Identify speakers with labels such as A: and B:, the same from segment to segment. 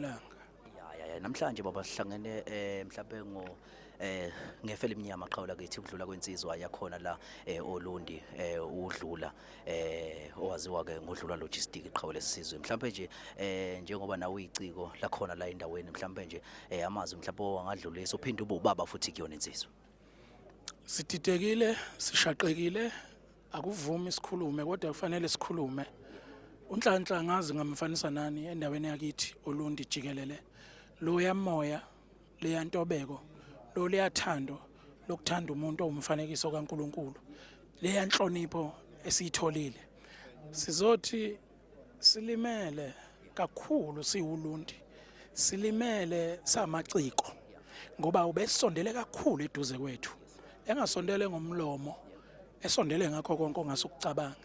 A: Ilanga.
B: Ya, namhlanje baba sihlangene mhlawumbe ngo ngefe lemnyama qhawula kithi ukudlula kwensizwa yakhona la oLundi, udlula owaziwa ke ngodlula logistic qhawe lesizwe. Mhlawumbe nje njengoba nawe uyiciko lakhona la endaweni, mhlawumbe nje amazwi mhlawumbe wangadlulisa, uphinde ube ubaba futhi kuyona insizwa.
A: Sididekile, sishaqekile, akuvumi sikhulume kodwa kufanele sikhulume. UNhlanhla ngazi ngamfanisa nani endaweni yakithi oLundi jikelele. Lo yamoya, leya ntobeko, lo leyathando lokuthanda umuntu owumfanekiso kaNkuluNkulu. Leya nhlonipho esiyitholile. Sizothi silimele kakhulu siwulundi, silimele samaciko ngoba ubesondele kakhulu eduze kwethu, engasondele ngomlomo, esondele ngakho konke ongase ukucabange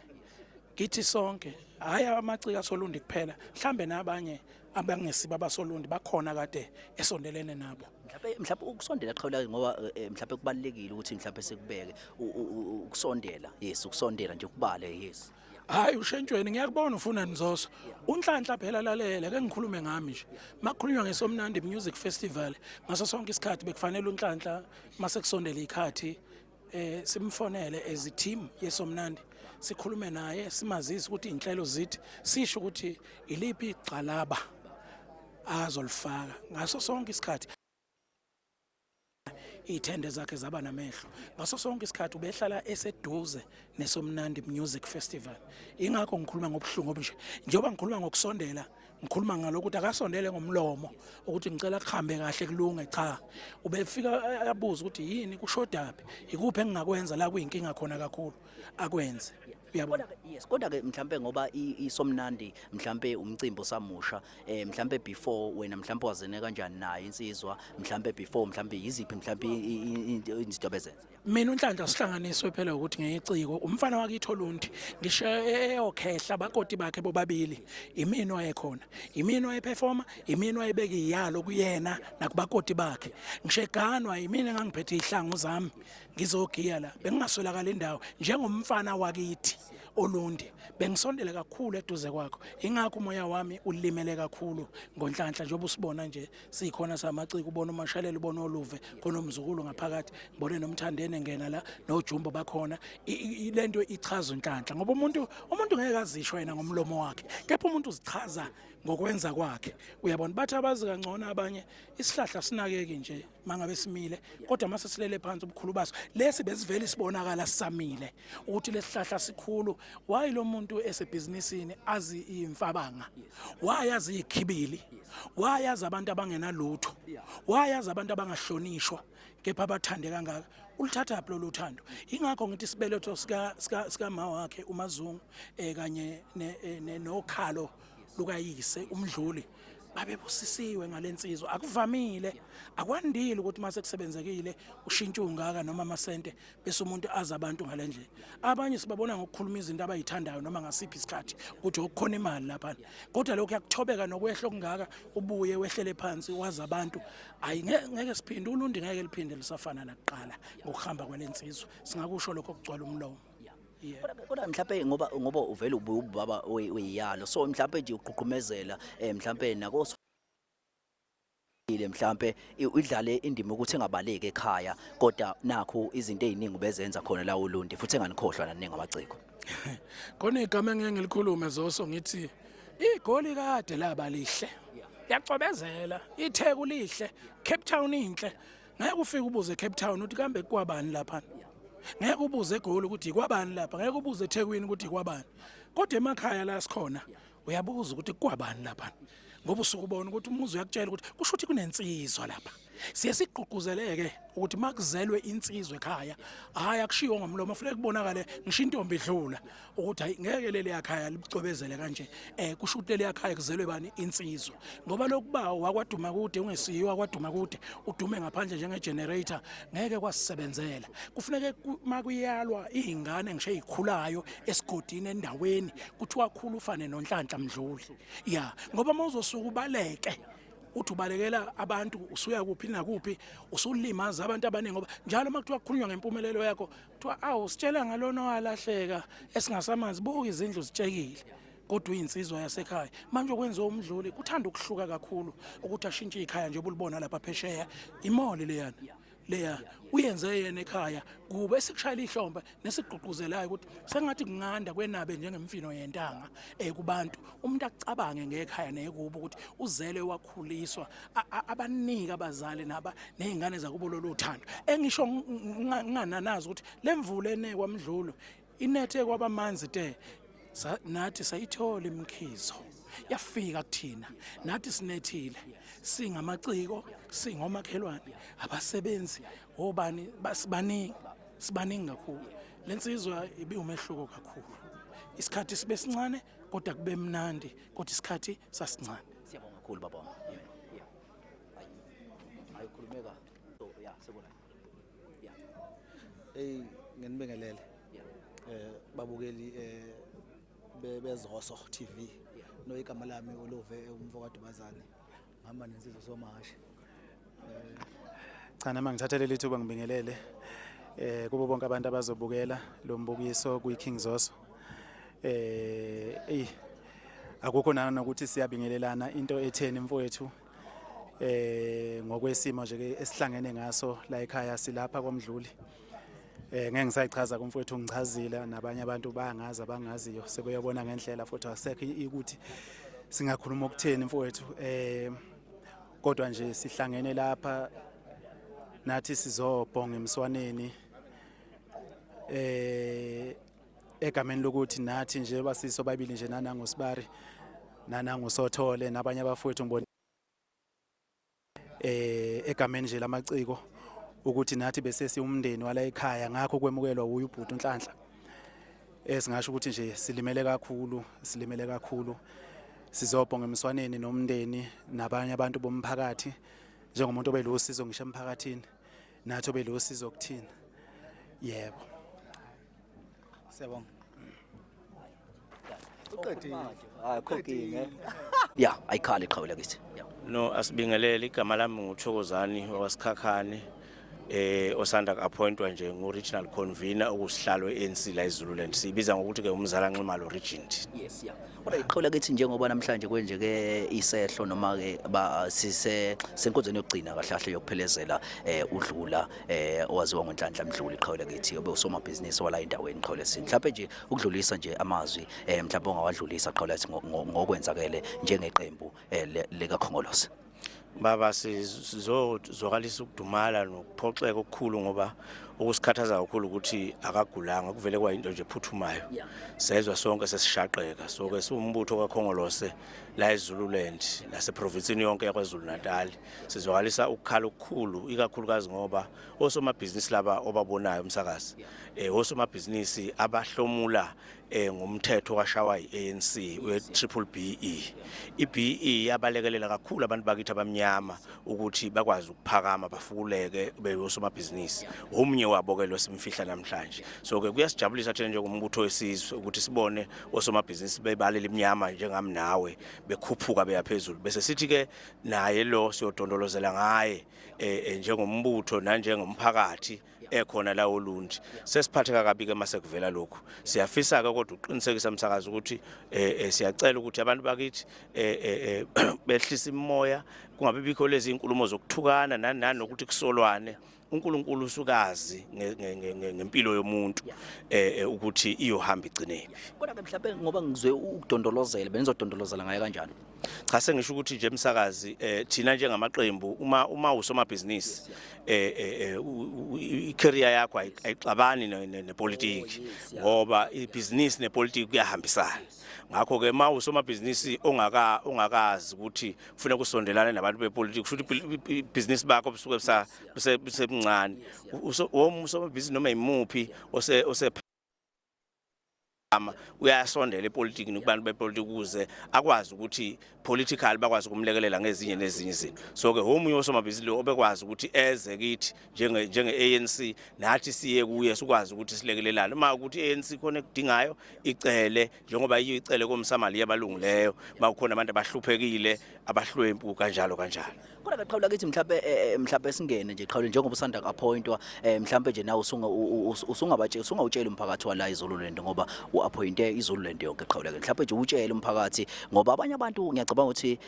A: kithi sonke, hhayi amaciko asolundi kuphela, mhlambe nabanye abangesibo abasolundi bakhona kade esondelene nabo.
B: Mhlawumbe ukusondela qhawula ngoba mhlawumbe kubalulekile ukuthi mhlawumbe sikubeke ukusondela, yes, ukusondela nje ukubale, yes.
A: Hayi ushentshweni, ngiyakubona ufuna nizoso. UNhlanhla phela, lalela ke ngikhulume ngami nje. Makukhulunywa ngeSomnandi Music Festival ngaso sonke isikhathi bekufanele uNhlanhla mase kusondela ikhathi simfonele as a team yeSomnandi, sikhulume naye, simazise ukuthi inhlelo zithi, sisho ukuthi iliphi igxalaba azolifaka ngaso sonke isikhathi. Iy'thende zakhe zaba namehlo ngaso sonke isikhathi, ubehlala eseduze neSomnandi Music Festival. Ingakho ngikhuluma ngobuhlungu obunje, njengoba ngikhuluma ngokusondela, ngikhuluma ngalokhu ukuthi akasondele ngomlomo ukuthi ngicela kuhambe kahle kulunge. Cha, ubefika abuze ukuthi yini, kushodaphi, ikuphi engingakwenza la kuyinkinga khona kakhulu, akwenze, uyabona.
B: Yes, kodwa ke mhlambe ngoba iSomnandi mhlambe umcimbi osamusha, mhlambe before wena mhlambe wazene kanjani naye insizwa, mhlambe before mhlambe yiziphi mhlambe izinto abezenza?
A: Mina uNhlanhla sihlanganiswe phela ukuthi ngeyiciko, umfana wakithi oLundi, ngisho eyokhehla bakoti bakhe bobabili, imini wayekhona, imini wayeperforma, imini wayebeka iyalo kuyena nakubakoti bakhe. Ngisho eganwa imini engangiphethe ihlangu zami ngizogiya la, bengingaswelakala indawo njengomfana wakithi oLundi, bengisondele kakhulu eduze kwakho. Ingakho umoya wami ulimele kakhulu ngoNhlanhla, njengoba usibona nje sikhona samaciko, ubona uMashalela, ubona oluve khona, umzukulu ngaphakathi, ngibone nomthandene ngena la nojumbo bakhona. Lento ichaza uNhlanhla ngoba umuntu ngeke azisho yena ngomlomo wakhe, kepha umuntu uzichaza ngokwenza kwakhe, uyabona. Bathi abazi kangcono abanye, isihlahla sinakeki nje mangabe simile, kodwa mase silele phansi ubukhulu baso lesi besivele sibonakala sisamile ukuthi lesihlahla sikhulu. Why lo muntu esebhizinisini azi imfabanga, why azi ikhibili, why azi abantu abangenalutho, why azi abantu abangahlonishwa kepha abathande kangaka? Ulithatha phi lolu thando? Ingakho ngithi isibeletho sika ma wakhe uMazungu kanye nokhalo lukayise uMdluli babebusisiwe ngalensizwa. Akuvamile, akwandile ukuthi mase kusebenzekile ushintshe ungaka noma amasente bese umuntu azi abantu ngalendlela. Abanye sibabona ngokukhuluma izinto abayithandayo noma ngasiphi isikhathi ukuthi okukhona imali lapha, kodwa lokhu yakuthobeka nokwehla okungaka, ubuye wehlele phansi wazi abantu. Ayi, ngeke siphinde uLundi, ngeke liphinde lisafana nakuqala ngokuhamba kwalensizwa, singakusho lokho okugcwala umlomo.
B: Yeah. Kodwa mhlawumbe ngoba uvele ubuye ubaba oyiyalo, so mhlawumbe nje ugqugqumezela mhlawumbe nako ile mhlambe idlale indima ukuthi engabaleki ekhaya, kodwa nakho izinto eziningi bezenza khona la uLundi futhi enganikhohlwa naningi amaciko.
A: Khona igama engeke ngilikhulume zoso, ngithi igoli kade laba lihle, liyacwebezela, iTheku lihle, Cape Town inhle. Ngeke ufike ubuze eCape Town ukuthi kambe kwabani lapha, ngeke ubuze eGoli ukuthi kwabani lapha, ngeke ubuze eThekwini ukuthi kwabani, kodwa emakhaya la sikhona uyabuza ukuthi kwabani lapha, ngoba usuke ubona ukuthi umuzi uyakutshela ukuthi kusho ukuthi kunensizwa lapha. Siye sigqugquzeleke ukuthi makuzelwe insizwa ekhaya, hhayi akushiwo ngomlomo, funeka kubonakale ngisho intombi idlula ukuthi hayi, ngeke leli yakhaya libucwebezele kanje, kusho ukuthi leli yakhaya kuzelwe bani, insizwa. Ngoba lokuba wakwaduma kude ungesiyo wakwaduma kude, udume ngaphandle njenge-generator, ngeke kwasisebenzela. Kufuneke makuyalwa iy'ngane ngisho ey'khulayo esigodini endaweni, kuthiwa khulu ufane noNhlanhla Mdluli, ya, ngoba uma uzosuka ubaleke uthi ubalekela abantu, usuya kuphi nakuphi, usulimaza abantu abaningi, ngoba njalo uma kuthiwa kukhulunywa ngempumelelo yakho kuthiwa awu, sitshela ngalona owalahleka esingasamazi, buka izindlu zitshekile. Kodwa uyinsizwa yasekhaya. Manje okwenziwa uMdluli kuthanda ukuhluka kakhulu ukuthi ashintshe ikhaya nje obulibona lapha phesheya. Imoli leyana. Leya uyenze yena ekhaya kube esikushayela ihlombe nesigqugquzelayo ukuthi sengathi kunganda kwenabe njengemfino yentanga kubantu umuntu acabange ngekhaya nekubo ukuthi uzele wakhuliswa abaniki abazali naba nezingane zakubo lolu thando engisho ngingananazi ukuthi lemvula ene kwaMdlulo inethe kwabamanzi te nathi sayithola imikhizo yafika kuthina nathi sinethile singamaciko singomakhelwane abasebenzi obani basibaningi sibaningi kakhulu. Lensizwa ibiwumehluko kakhulu, isikhathi sibe sincane kodwa kube mnandi, kodwa isikhathi sasincane.
B: Siyabonga kakhulu baba wami. Yeah. Ayikhulumeka. So yeah, sekula. Yeah.
C: Hey, nginibingelele. Babukeli beZoso TV. No, igama lami uLove umfokaDubazane. Ngihamba nensizwa somahashe.
D: Cha, nama ngithathele lithuba ngibingelele kubo bonke abantu abazobukela lo mbukiso kwi King Zoso. Ey, akukho nanokuthi siyabingelelana into etheni mfowethu. Ngokwesimo nje ke esihlangene ngaso la ekhaya, silapha kwaMdluli. Ngeke ngisayichaza kumfowethu, ngichazile nabanye abantu bayangazi, abangaziyo sebeyobona ngendlela, futhi asekho ukuthi singakhuluma okutheni mfowethu. Kodwa nje sihlangene lapha nathi sizobhonga emswaneni egameni lokuthi nathi nje basiso babili nje nanangosibari nanangusothole nabanye abafowethu, ngibona egameni nje lamaciko ukuthi nathi bese siwumndeni wala ekhaya, ngakho kwemukelwa uyu ubhuti uNhlanhla. Esingasho ukuthi nje silimele kakhulu, silimele kakhulu. Sizobhonga emswaneni nomndeni nabanye abantu bomphakathi, njengomuntu obelusizo ngisho emphakathini, nathi obelusizo kuthina, yebo.
C: Siyabonga. Uqedile.
B: Hayi, cooking eh. Yeah, ayikhali iqhawe lakithi. Yeah.
E: No, asibingelele. Igama lami nguThokozani wasikhakhane osanda ku-appointwa nje ngu-regional convener okusihlalo e-ANC la eZululand, siyibiza ngokuthi ke umzala Nxumalo region.
B: Yes, yeah. Kodwa iqhawe lakithi, njengoba namhlanje kwenzeke isehlo noma ke ba sise senkonzweni yokugcina kahle kahle yokuphelezela udlula owaziwa ngoNhlanhla Mdluli, iqhawe lakithi obe usomabhizinisi wala endaweni, qhawe lesini. Mhlawumbe nje ukudlulisa nje amazwi mhlawumbe ongawadlulisa, qhawe lakithi, ngokwenzakele njengeqembu likaKhongolose.
E: Baba, sizozwakalisa ukudumala nokuphoxeka okukhulu ngoba okusikhathaza kakhulu ukuthi akagulanga, kuvele kwayinto nje ephuthumayo. Sezwa sonke sesishaqeka. So ke siwumbutho kaKhongolose la eZululand naseprovinsini yonke yaKwaZulu Natal sizwakalisa ukukhala okukhulu, ikakhulukazi ngoba osomabhizinisi laba obabonayo umsakazi osomabhizinisi abahlomula ngomthetho kashawa iANC we Triple BE. IBE yabalekelela kakhulu abantu bakithi abamnyama ukuthi bakwazi ukuphakama bafukuleke beyosomabhizinisi. Omunye wabo ke lo simfihla namhlanje. So ke kuyasijabulisa thina njengombutho wesizwe ukuthi sibone osomabhizinisi bebala elimnyama njengami nawe bekhuphuka beya phezulu. Bese sithi ke naye lo siyodondolozela ngaye njengombutho nanjengomphakathi ekhona la oLundi. Sesiphatheka kabi ke mase kuvela lokhu. Siyafisa ke kodwa uqinisekisa umsakazi ukuthi siyacela ukuthi abantu bakithi behlisa imoya, kungabe bikho lezi inkulumo zokuthukana nani nani nokuthi kusolwane. uNkulunkulu usukazi ngempilo yomuntu ukuthi iyohamba igcinephi.
B: Kodwa ke mhlawumbe ngoba ngizwe ukudondolozela, benizodondolozela ngaye kanjani?
E: Cha, sengisho ukuthi nje emsakazi thina njengamaqembu uma usomabhizinisi i-career yakho ayixabani nepolitiki ngoba ibhizinisi nepolitiki kuyahambisana. Ngakho ke uma usomabhizinisi ongaka ongakazi ukuthi kufanele kusondelane nabantu bepolitiki, kusho ukuthi ibhizinisi bakho busuke busebuncane. Usomabhizinisi noma imuphi ose ama uyasondela epolitikini kubantu bepolitiki ukuze akwazi ukuthi politically bakwazi ukumlekelela ngezinye nezinye izinto. So ke omunye osomabhizinisi lo obekwazi ukuthi eze kithi njenge ANC, nathi siye kuye, sikwazi ukuthi silekelelane uma ukuthi ANC khona ekudingayo icele, njengoba iyo icele komsamaliya abalungileyo bakhona abantu abahluphekile, abahlwempu, kanjalo kanjalo.
B: Kodwa ke qhawe lakithi, mhlawumbe mhlawumbe singene nje qhawe, njengoba usanda ku-appointwa mhlawumbe nje nawe usungabatshela, usungawutshela umphakathi wala eZululand ngoba Uappointe iZululand yonke qhawuleke. Mhlawumbe nje utshele umphakathi ngoba abanye abantu ngiyacabanga ukuthi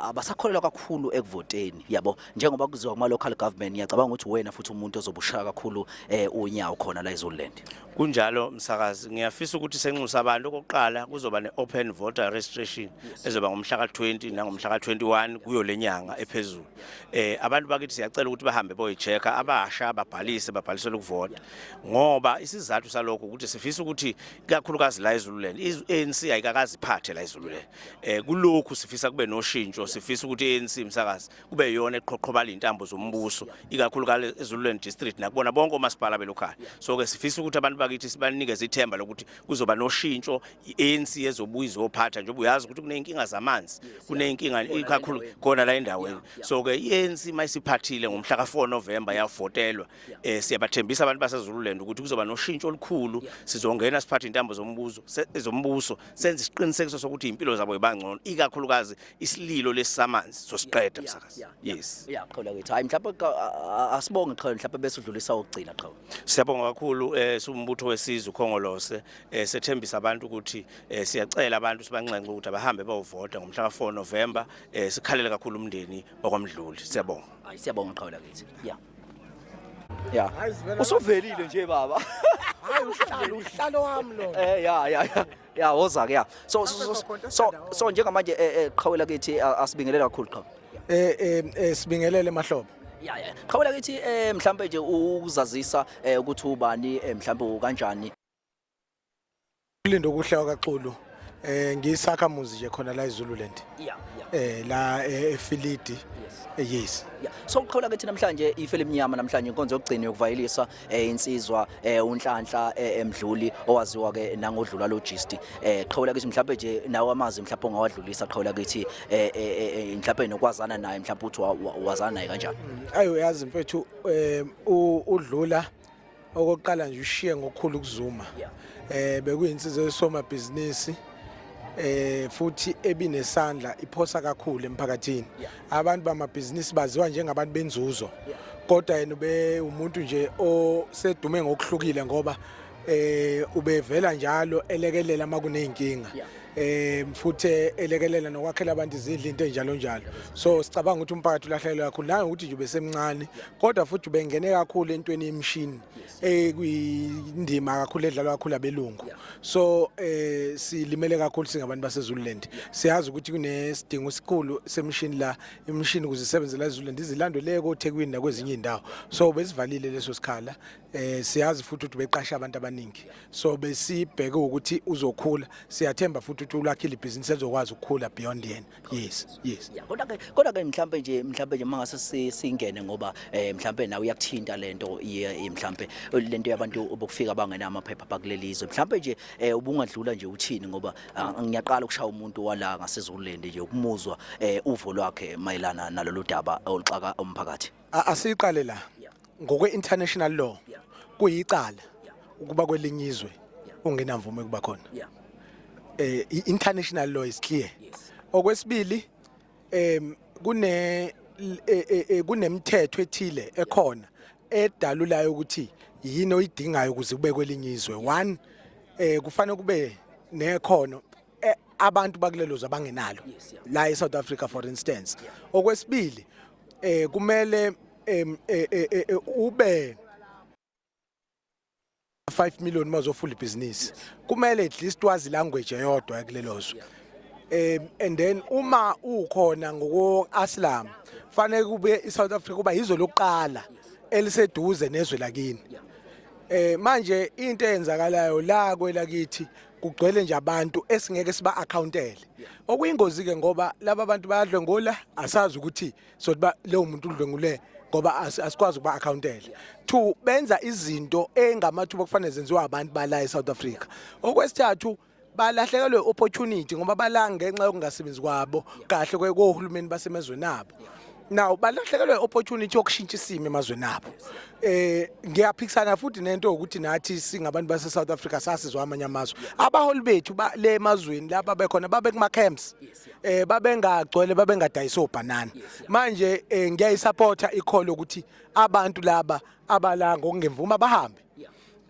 B: abasakholelwa kakhulu ekuvoteni, yabo, njengoba kuziwa kuma local government. Ngiyacabanga ukuthi wena futhi umuntu ozobushaya kakhulu unyawo khona la eZululand.
E: Kunjalo, msakazi. Ngiyafisa ukuthi senxusa abantu. Okokuqala, kuzoba ne-open voter registration ezoba ngomhla ka-20 nangomhla ka-21 kuyo lenyanga ephezulu. Abantu bakithi siyacela ukuthi bahambe boyi-check-a, abasha babhalise, babhalisele ukuvota, ngoba isizathu salokho ukuthi sifisa ukuthi ikakhulukazi la eZululand i-ANC ayikakazi iphathe la eZululand. Kulokhu sifisa kube noshintsho, sifisa ukuthi i-ANC, msakazi, kube yiyona eqhoqhobala intambo zombuso, ikakhulukazi eZululand district nakubona bonke omasipala belokhaya. So ke sifisa ukuthi abantu bakithi sibanikeze ithemba lokuthi kuzoba noshintsho, i-ANC ezobuya izophatha, njengoba uyazi ukuthi kuneyinkinga zamanzi, kuneyinkinga ikakhulu khona la endaweni. So ke i-ANC mayisiphathile ngomhla ka-4 November, yavotelwa, siyabathembisa abantu baseZululand ukuthi kuzoba noshintsho olukhulu. Sizongena siphathe intambo zombuso, zombuso, senze isiqinisekiso sokuthi impilo zabo ibangcono, ikakhulukazi isililo lesisamanzi sosiqeda, msakazi. Yes.
B: Ya, qhawula kithi. Hayi, mhlawumbe asibonge qhawe, mhlawumbe bese udlulisa ukugcina, qhawe.
E: Siyabonga kakhulu. Siwumbutho wesizwe uKhongolose, sethembisa abantu ukuthi siyacela abantu, sibanxenxe ukuthi abahambe bayovota ngomhla ka-4 November. Sikhalele kakhulu umndeni wakwaMdluli. Siyabonga.
B: Hayi, siyabonga, qhawe lakithi. Ya, usuvelile nje, baba.
A: Hayi, uhlalo, uhlalo wami lo.
B: Ya, woza ke, ya. So njengamanje, qhawe lakithi, asibingelele kakhulu, qhawe.
F: Sibingelele, mahlobo.
B: Ya, qhawe lakithi, mhlambe nje ukuzazisa ukuthi ubani, mhlambe ukanjani.
F: Ulindo kuhle wakaXulu. Ngiyisakhamuzi nje khona la eZululand. La eFilidi. Yes.
B: Yeah. So qhawe lakithi, namhlanje ife lemnyama, namhlanje inkonzo yokugcina yokuvayelisa insizwa uNhlanhla Mdluli, owaziwa ke nangodlula logist. Qhawe lakithi, mhlawumbe nje nawe amazwi mhlawumbe ongawadlulisa, qhawe lakithi, mhlawumbe nokwazana naye, mhlawumbe uthi wazana naye kanjani?
F: Ayo, yazi mfethu, udlula okokuqala nje ushiye ngokukhulu ukuzuma. Bekuyinsizwa yosomabhizinisi futhi ebinesandla iphosa kakhulu emphakathini. Abantu bamabhizinisi baziwa njengabantu benzuzo. Kodwa yena ube umuntu nje osedume ngokuhlukile ngoba ubevela njalo elekelela makuneyinkinga. Futhi elekelela nokwakhela abantu izindlu, into enjalo njalo. So sicabanga ukuthi umphakathi ulahlekelwe kakhulu nangokuthi nje ubesemncane, kodwa futhi ubengene kakhulu entweni yemishini ekuyindima kakhulu edlalwa kakhulu abelungu. So silimele kakhulu singabantu baseZululand. Siyazi ukuthi kunesidingo esikhulu semishini la, imishini ukuze isebenze la eZululand izilandwe le koThekwini nakwezinye indawo. So besivalile leso sikhala. Siyazi futhi ukuthi beqasha abantu abaningi, so besibheke ukuthi uzokhula. Siyathemba futhi ukuthi ulakhile ibhizinisi elizokwazi ukukhula beyond yena. Yes.
B: Ya, kodwa ke mhlambe nje mangase singene ngoba mhlambe nawe uyakuthinta lento, mhlambe lento yabantu bokufika bangena amaphepha bakuleli zwe. Mhlambe nje ubungadlula nje uthini, ngoba ngiyaqala ukushaya umuntu wala ngaseZululand nje ukumuzwa uvo lwakhe mayelana nalolu daba oluxaka umphakathi.
F: Asiqale la. Ngokwe international law kuyicala ukuba kwelinye izwe ungenamvume kuba khona. I-international law is clear. Okwesibili, kunemithetho ethile ekhona edalulayo ukuthi yini oyidingayo ukuze ube kwelinye izwe. One, kufanele kube nekhono abantu bakulelo zwe abangenalo, la eSouth Africa for instance. Okwesibili, kumele ube 5 million mazofunda ibhizinisi, kumele at least wazi language eyodwa kulelo zwe, and then uma ukhona ngoko asylum, fanele kube iSouth Africa kuba yizo lokuqala eliseduze nezwe lakini. Manje into eyenzakalayo la kwelakithi, kugcwele nje abantu esingeke siba accountele, okuyingozi ke ngoba laba bantu bayadlwengula, asazi ukuthi sothi ba leyo muntu udlwengule ngoba asikwazi ukuba accountele. Two, benza izinto engamathuba kufanele zenziwa abantu bala eSouth Africa. Okwesithathu, balahlekelwe opportunity ngoba bala ngenxa yokungasebenzi kwabo kahle kohulumeni basemazweni abo. Now balahlekelwe opportunity yokushintsha isimo emazweni abo. Ngiyaphikisana futhi nento ukuthi nathi singabantu base South Africa sasizwa amanye amazwe. Abaholi bethu ba le emazweni lapha bekhona babe kuma camps, babengagcwele, babengadayisa obhanana. Manje ngiyayisupporta ikholo ukuthi abantu laba abala ngokungemvume abahambe.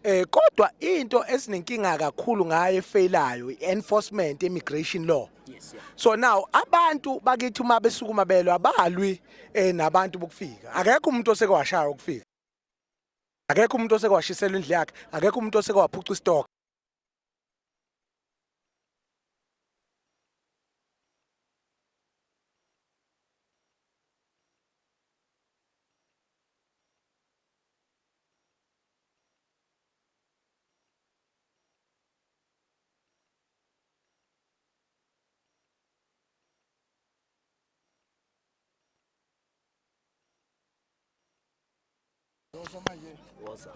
F: Kodwa into esinenkinga kakhulu ngayo efailayo i-enforcement immigration law. So now abantu bakithi uma besukuma belwa abalwi nabantu bokufika. Akekho umuntu oseke washaya ukufika. Akekho umuntu oseke washiselwa indlu yakhe, akekho umuntu oseke waphuca istock.
B: Woza.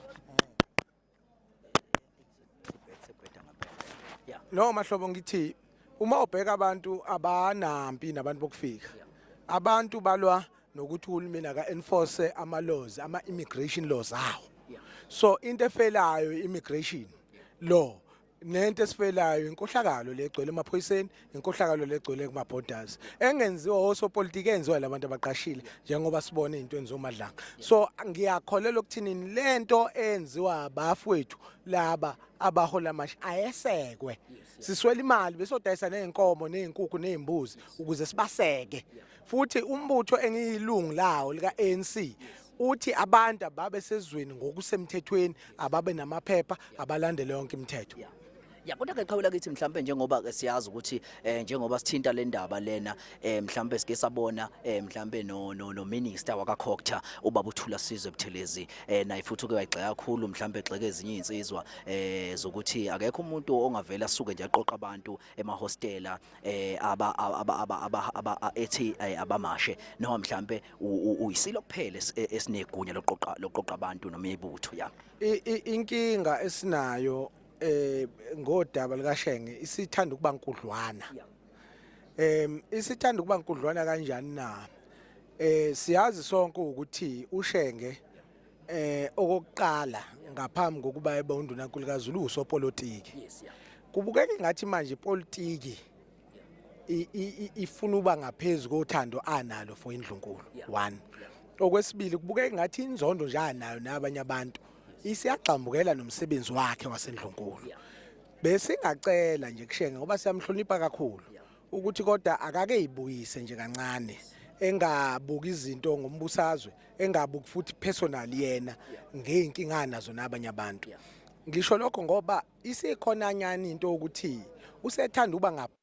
B: Sebheda ngempela. Yeah.
F: No mahlobo ngithi uma ubheka abantu abanampi nabantu bokufika. Abantu balwa nokuthi uhulumeni aka enforce ama laws, ama immigration laws awo. So into efelayo immigration law nento esifelayo inkohlakalo legcwele emaphoyiseni, inkohlakalo legcwele kuma borders. Engenziwa osopolitiki enziwa labantu abaqashile njengoba sibone into enziwa uMadlanga. So ngiyakholelwa ukuthini lento enziwa abafowethu laba abahola amashi ayesekwe. Siswela imali besodayisa nezinkomo nezinkukhu nezimbuzi ukuze sibaseke. Futhi umbutho engiyilungu lawo lika ANC uthi abantu ababe sezweni ngokusemthethweni ababe namaphepha abalandele yonke imithetho.
B: Ya, kodwa ke qhawula kithi mhlambe njengoba ke siyazi ukuthi njengoba sithinta le ndaba lena mhlambe sike sabona mhlambe no minister waka Cogta ubaba uThula Sizwe Buthelezi naye futhi uke wayigxeka kakhulu mhlambe egxeka ezinye izinsizwa zokuthi akekho umuntu ongavela asuke nje aqoqa abantu emahostela aba aba aba aba aba ethi abamashe noma mhlambe uyisilo kuphela esinegunya lokuqoqa abantu noma ibutho ya.
F: Inkinga esinayo ngodaba likaShenge isithanda ukuba nkudlwana. Isithanda ukuba nkudlwana kanjani na? Siyazi sonke ukuthi uShenge okokuqala ngaphambi kokuba ebe undunankulu kaZulu usopolitiki. Kubukeka ngathi manje ipolitiki ifuna uba ngaphezulu kothando analo for indlunkulu. One. Okwesibili kubukeka ngathi inzondo nje anayo nabanye abantu isiyagxambukela nomsebenzi wakhe wasendlunkulu. Besingacela nje kuShenge ngoba siyamhlonipha kakhulu ukuthi kodwa akake yibuyise nje kancane, engabuki izinto ngombusazwe, engabuki futhi personal yena ngeyinkinga nazo nabanye abantu. Ngisho lokho ngoba isikhona nyani into ukuthi usethanda uba ngapha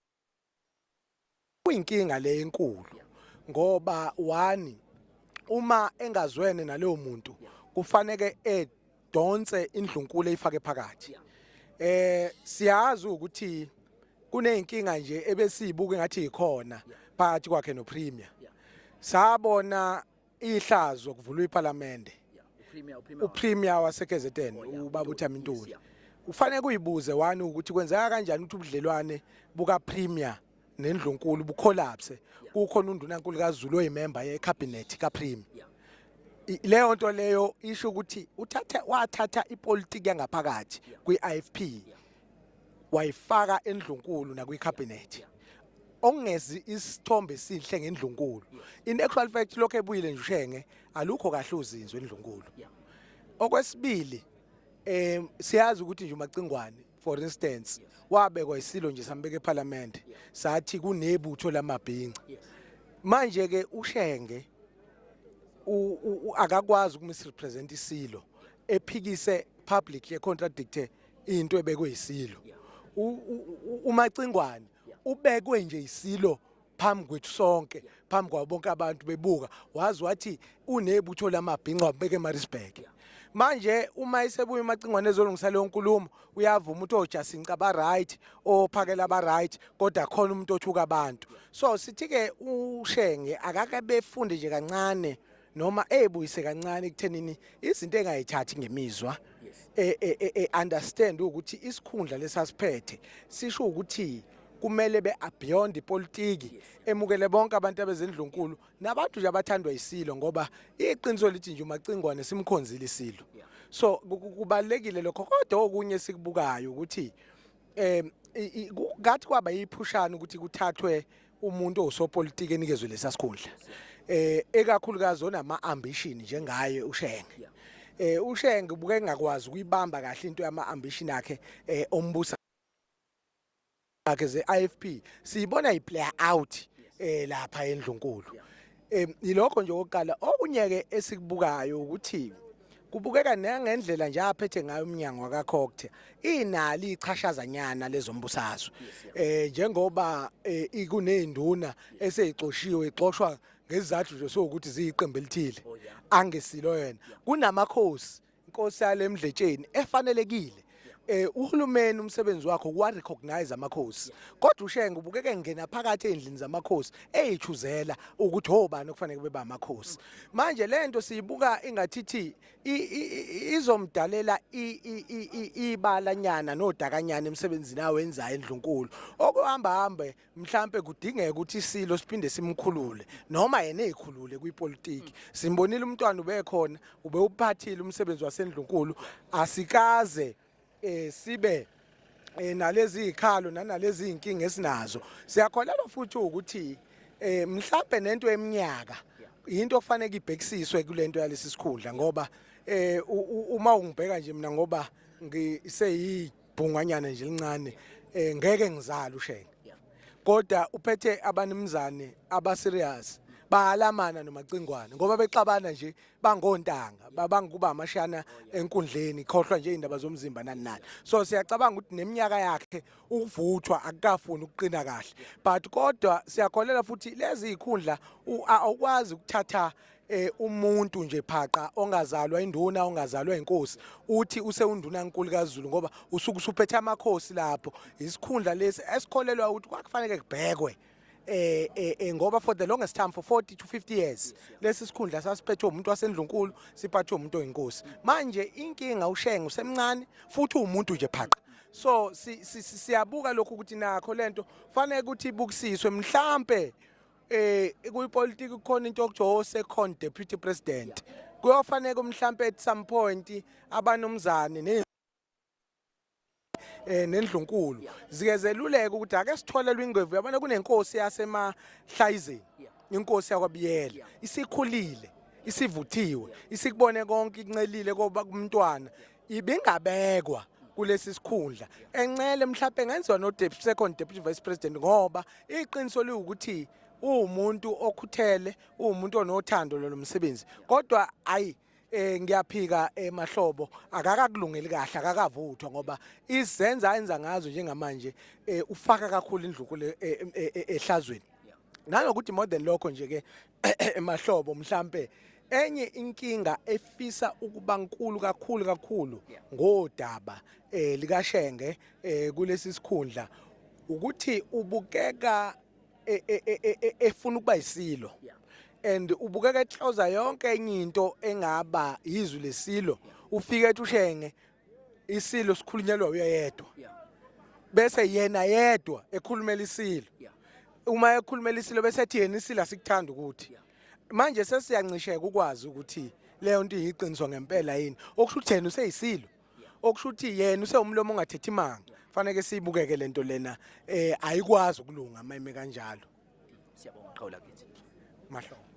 F: kuyinkinga le enkulu ngoba one uma engazwene nalowo muntu kufanele edonse indlunkulu eyifake phakathi. Siyazi ukuthi kuneyinkinga nje ebesiyibuka engathi ikhona phakathi kwakhe noPremier. Sabona ihlazo kuvulwa iParliament. UPremier waseKZN ubaba uThami Ntuli. Ufanele kuyibuze one ukuthi kwenzeka kanjani ukuthi ubudlelwane buka Premier nendlunkulu bucollapse kukhona undunankulu kaZulu oyimember yecabinet kaPremier. Leyo nto leyo isho ukuthi uthatha wathatha ipolitiki yangaphakathi kwi-IFP wayifaka endlunkulu nakwicabinet ongezi isithombe esihle ngendlunkulu. In actual fact lokho ebuyile nje uShenge alukho kahle uzinzo endlunkulu. Okwesibili siyazi ukuthi nje uMacingwane for instance wabekwa isilo nje sambeka eParliament sathi kunebutho lamabhinca. Manje ke uShenge akakwazi ukumisrepresent isilo ephikise publicly econtradicte into ebekwe isilo. uMacingwane ubekwe nje isilo phambi kwethu sonke, phambi kwabo bonke abantu bebuka, wazi wathi unebutho lamabhinca wabeka eMaritzburg. Manje uma esebuya uMacingwane ezolungisa leyo nkulumo uyavuma ukuthi oJasinca ba right, ophakela ba right, kodwa khona umuntu othuka abantu. So sithi ke uShenge akake befunde nje kancane noma ebuyise kancane ekuthenini izinto engayithathi ngemizwa, understand ukuthi isikhundla lesasiphethe sisho ukuthi kumele be beyond ipolitiki, emukele bonke abantu abezendlunkulu nabantu nje abathandwa isilo ngoba iqiniso lithi nje uMacingwane simkhonzile isilo. So kubalekile lokho. Kodwa okunye sikubukayo ukuthi ngathi kwaba yiphushana ukuthi kuthathwe umuntu owusopolitiki enikezwe lesa sikhundla, ekakhulukazi onama ambition njengaye uShenge. uShenge ubuke engakwazi ukuyibamba kahle into yama ambition akhe ombusa akhe ze-IFP, siyibona i-play out lapha endlunkulu. Ilokho nje okokuqala. Okunye ke esikubukayo ukuthi kubukeka nangendlela nje aphethe ngayo umnyango wakaCogta, inali ichashazanyana lezombusazwe, njengoba ikunezinduna eseyixoshiwe, ixoshwa ngezizathu nje sokuthi ziyiqembu elithile angesilo yena. Kunamakhosi, inkosi yale Mdletsheni efanelekile. Uhulumeni umsebenzi wakhe ukuwa recognize amakhosi, kodwa uShenge ubukeke engena phakathi endlini zamakhosi, eyichuzela ukuthi obani okufanele kube amakhosi. Manje lento siyibuka ingathithi izomdalela ibalanyana nodakanyana emsebenzini awenzayo endlunkulu. Okuhamba hambe mhlambe kudingeka ukuthi isilo siphinde simkhulule noma yena ezikhulule kwipolitiki. Simbonile umntwana ubekhona, ube uphathile umsebenzi wasendlunkulu, asikaze sibe nalezi izikhalo nanalezi inkinga esinazo. Siyakholelwa futhi ukuthi mhlambe nento eminyaka into okufanele ibhekisiswe kulento yalesi sikhundla, ngoba uma ungibheka nje mina, ngoba ngiseyibhungwanyana nje lincane, ngeke ngizale uShenge, kodwa uphethe abanimzane aba serious, bayalamana nomacingwane ngoba bexabana nje, bangontanga, babangukuba amashana enkundleni, khohlwa nje indaba zomzimba nani nani. So siyacabanga ukuthi neminyaka yakhe ukuvuthwa akukafuni ukuqina kahle, but kodwa siyakholela futhi lezi ikhundla awukwazi ukuthatha umuntu nje phaqa ongazalwa induna, ongazalwa inkosi, uthi usewunduna nkulu kaZulu, ngoba usuke usuphethe amakhosi lapho. Isikhundla lesi esikholelwa ukuthi kwakufanele kubhekwe, ngoba for the longest time, for 40 to 50 years, lesi sikhundla sasiphethwe umuntu wasendlunkulu, siphathwe umuntu oyinkosi. Manje inkinga, uShenge usemncane futhi umuntu nje phaqa. So siyabuka lokhu ukuthi nakho lento fanele ukuthi ibukisiswe. Mhlambe kuyipolitiki kukhona into okuthiwa second deputy president, kuyofanele mhlambe at some point abanomzane ne nendlunkulu zike zeluleke ukuthi ake sitholelwe ingwevu. Yabona, kunenkosi yaseMahlayizeni, inkosi yakwaBiyela, isikhulile, isivuthiwe, isikubone konke, incelile koba kumntwana, ibingabekwa kulesi sikhundla encele, mhlawumbe engenziwa no second deputy vice president, ngoba iqiniso liwukuthi uwumuntu okhuthele, uwumuntu onothando lo msebenzi. Kodwa ayi, ngiyaphika emahlobo, akakakulungeli kahle, akakavuthwa, ngoba izenza ayenza ngazo njengamanje ufaka kakhulu indlunkulu ehlazweni. Nanokuthi more than lokho nje ke emahlobo, mhlambe enye inkinga efisa ukuba nkulu kakhulu kakhulu ngodaba likaShenge kulesi sikhundla ukuthi ubukeka efuna ukuba isilo and ubukeka ehloza yonke enye into engaba izwi lesilo. Ufike ethi uShenge isilo sikhulunyelwa uyedwa, bese yena yedwa ekhulumela isilo. Uma ekhulumela isilo bese ethi yena isilo asikuthanda, ukuthi manje sesiyancisheka ukwazi ukuthi leyo nto iyiqiniso ngempela yini, okusho ukuthi yena useyisilo, okusho ukuthi yena usewumlomo ongathethi imanga. Fanele siyibukeke lento lena, ayikwazi ukulunga mayime kanjalo.
B: Siyabonga, qhawe lakithi.
F: Mahlobo.